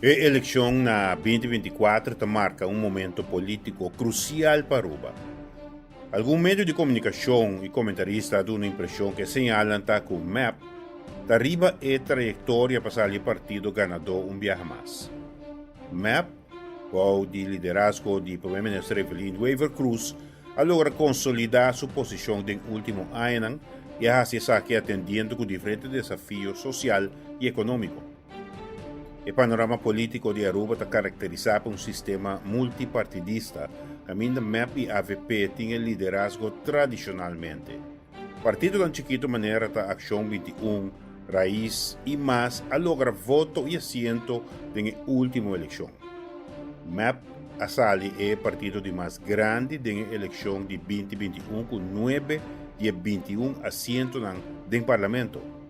E eleccion na 2024 ta marca un momento politico crucial pa Aruba. Algun medio di comunicacion y comentarista a duna impresion cu e señalnan ta cu mep ta riba e trayectoria pa sali e partido ganador un biaha mas. Mep, bou di liderazgo di Prome Minister Evelyn Wever-Croes, a logra consolida su posicion den ultimo añanan y a haci esaki atendiendo cu diferente desafio social y economico. E panorama politico di Aruba ta caracterisa pa un sistema multipartidista caminda mep y avp tin e liderazgo tradicionalmente. Partidonan chikito manera ta Accion 21, Raiz y mas a logra voto y asiento den e ultimo eleccion. Mep a sali e partido di mas grandi den e eleccion di 2021 cu nuebe di e 21 asientonan den Parlamento.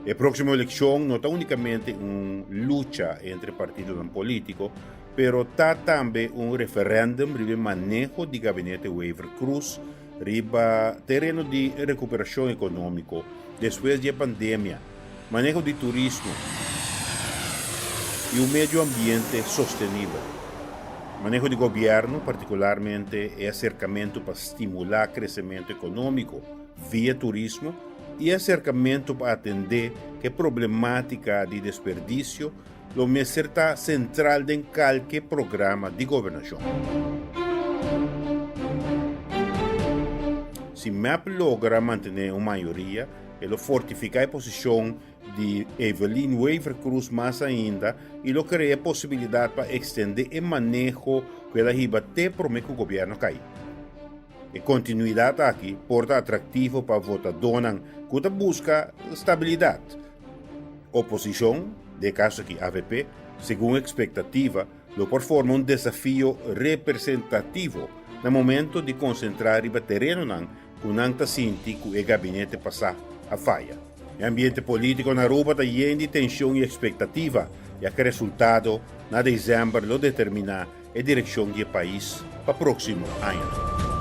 E próksimo elekshon no ta únikamente un lucha entre partidonan polítiko, pero ta tambe un referèndum riba e maneho di gabinete Wever-Croes riba tereno di rekuperashon ekonómiko despues di e pandemia, maneho di turismo i un medio ambiente sostenibel. Maneho di gobièrnu, partikularmente e aserkamentu pa stimulá kresementu ekonómiko via turismo, i aserkamentu pa atendé ku e problemátika di desperdisio lo mester ta sentral den kalke programa di gobernashon. Si mep logra mantené un mayoria, e lo fortifiká e posishon di Evelyn Wever-Croes mas ainda i lo krea e posibilidat pa ekstendé e maneho ku el a hiba te promé ku gobièrnu kai. E kontinuidat aki por ta atraktivo pa votadónan ku ta buska stabilidat. Oposishon, den e kaso aki avp, segun ekspektativa, lo por forma un desafio representativo na momento di konsentrá riba terenonan ku nan ta sinti ku e gabinete pasá a faya. E ambiente polítiko na Aruba ta yen di tenshon i ekspektativa, ya ku e resultado na desèmber lo determiná e direkshon di e pais pa próksimo añanan.